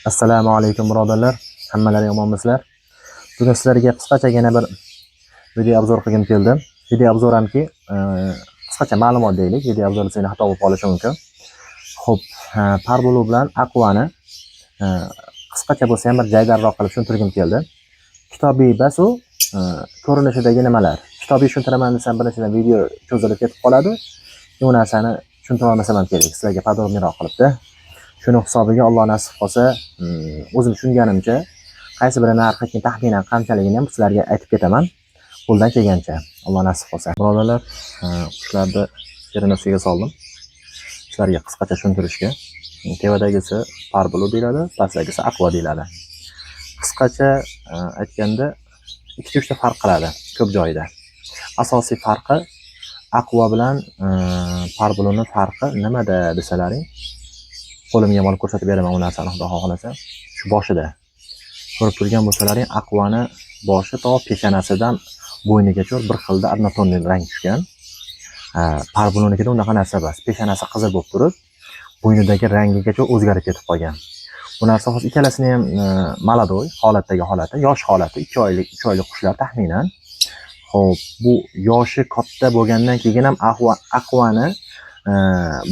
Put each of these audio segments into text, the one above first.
Assalomu alaykum, birodarlar. Hammalaring omonmisizlar? Bugun sizlarga qisqachagina bir video обзор qilgim keldi. Video обзор hamki, qisqacha ma'lumot deylik. Video обзор desang, xato bo'lib qolishi mumkin. Xo'p, Parbulu bilan Aquani qisqacha bo'lsa ham bir jaydarroq qilib tushuntirgim keldi. Kitobiy bas u ko'rinishidagi nimalar. Kitobiy tushuntiraman desam, birinchidan, video cho'zilib ketib qoladi. Bu narsani tushuntira olmasam ham kerak sizlarga подробный roq qilibdi. Shuni hisobiga, Alloh nasib qilsa, o'zim tushunganimcha, qaysi biri narxi keyin taxminan qanchaligini ham sizlarga aytib ketaman. Qo'ldan kelgancha, Alloh nasib qilsa. Birodarlar, qushlarni terini soldim. Sizlarga qisqacha tushuntirishga. Tepadagisi Parbulu deyiladi, pastdagisi Aqua deyiladi. Qisqacha aytganda, ikkita uchta farq qiladi ko'p joyida. Asosiy farqi, Aqua bilan Parbuluni farqi nimada desalaring, qo'limga ham olib ko'rsatib beraman u narsani, Xudo xohlasa. Shu boshida. Ko'rib turgan bo'lsalaring, Aquani boshi to peshonasidan bo'ynigacha bir xilda однотонный rang tushgan. Parbulunikida unaqa narsa emas. Peshonasi qizil bo'lib turib, bo'ynidagi rangigacha o'zgarib ketib qolgan. Bu narsa hozir ikkalasini ham молодой holatdagi holati, yosh holati, 2 oylik, 3 oylik qushlar taxminan. Xo'p, bu yoshi katta bo'lgandan keyin ham Aquani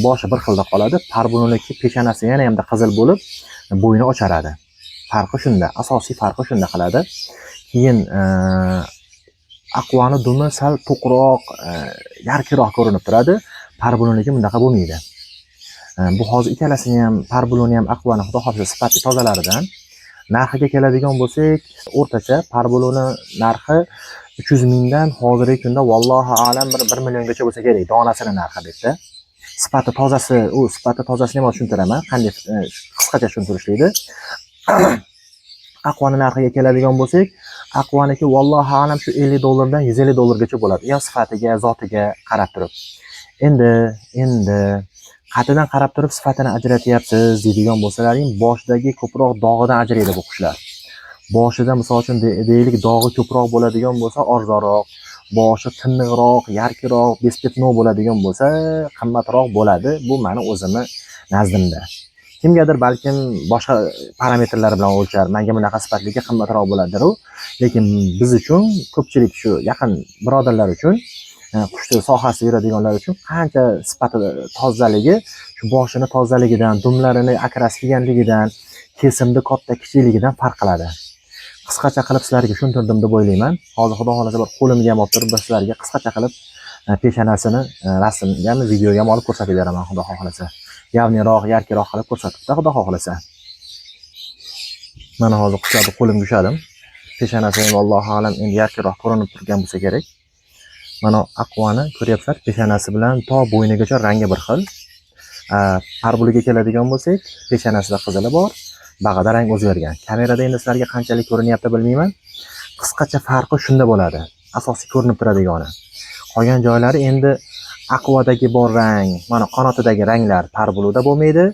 boshi bir xilda qoladi. Parbuluniki peshonasi yana hamda qizil bo'lib, bo'yni ocharadi. Farqi shunda, asosiy farqi shunda qiladi. Keyin Aquani dumi sal to'qroq, яркий roq ko'rinib turadi. Parbuluniki bunaqa bo'lmaydi. Bu hozir ikkalasini ham, Parbuluni ham, Aquani, Xudo xohlasa, sifatli tozalaridan. Narxiga keladigan bo'lsak, o'rtacha Parbuluni narxi 300 mingdan hozirgi kunda, vallohu alam, bir 1 milliongacha bo'lsa kerak donasini narxi bu yerda. Sifati tozasi, u sifati tozasini ham tushuntiraman, qanday qisqacha tushuntirishlikni. Aquani narxiga keladigan bo'lsak, Aquaniki, vallohu alam, shu 50 dollardan 150 dollargacha bo'ladi. U ham sifatiga, zotiga qarab turib. Endi qayerdan qarab turib sifatini ajratyapsiz deydigan bo'lsalaring, boshidagi ko'proq dog'idan ajraydi bu qushlar. Boshida, misol uchun, deylik, dog'i ko'proq bo'ladigan bo'lsa, arzonroq, boshi tiniqroq, яркий roq, без пятно bo'ladigan bo'lsa, qimmatroq bo'ladi. Bu mani o'zimni nazdimda. Kimgadir balkim boshqa parametrlar bilan o'lchar, menga bunaqa sifatligi qimmatroq bo'ladiru. Lekin biz uchun, ko'pchilik shu yaqin birodarlar uchun, qushni sohasida yuradiganlar uchun qancha sifati tozaligi shu boshini tozaligidan, dumlarini окрас kelganligidan, kesimni katta kichikligidan farq qiladi. Qisqacha qilib sizlarga tushuntirdim deb o'ylayman. Hozir, Xudo xohlasa, bir qo'limga ham olib turib, bir sizlarga qisqacha qilib peshonasini rasmgami, videoga ham olib ko'rsatib beraman, Xudo xohlasa. Явный roq, яркий roq qilib ko'rsatibdi, Xudo xohlasa. Mana hozir qushlarni qo'limga ushladim. Peshonasi ham, vallohu alam, endi яркий roq ko'rinib turgan bo'lsa kerak. Mana Aquani ko'ryapsizlar, peshonasi bilan to bo'ynigacha rangi bir xil. Parbuliga keladigan bo'lsak, peshonasida qizili bor, bag'ida rang o'zgargan. Kamerada endi sizlarga qanchalik ko'rinyapti, bilmayman. Qisqacha farqi shunda bo'ladi. Asosiy ko'rinib turadigani. Qolgan joylari endi Aquadagi bor rang, mana qanotidagi ranglar Parbuluda bo'lmaydi.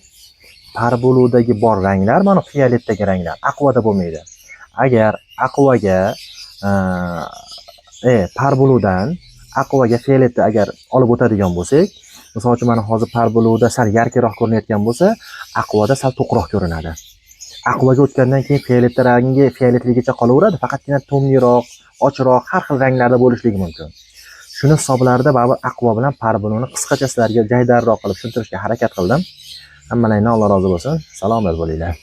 Parbuludagi bor ranglar, mana fioletdagi ranglar Aquada bo'lmaydi. Agar Aquaga Parbuludan Aquaga fioletni agar olib o'tadigan bo'lsak, misol uchun, mana hozir Parbuluda sal яркий roq ko'rinayotgan bo'lsa, Aquada sal to'qroq ko'rinadi. Aquaga o'tgandan keyin fiolet rangi fioletligicha qolaveradi, faqatgina тёмный roq, ochroq, har xil ranglarda bo'lishligi mumkin. Shuni hisoblarida baribir Aqua bilan Parbuluni qisqacha sizlarga jaydarroq qilib tushuntirishga harakat qildim. Hammalaringdan Alloh rozi bo'lsin. Salomat bo'linglar.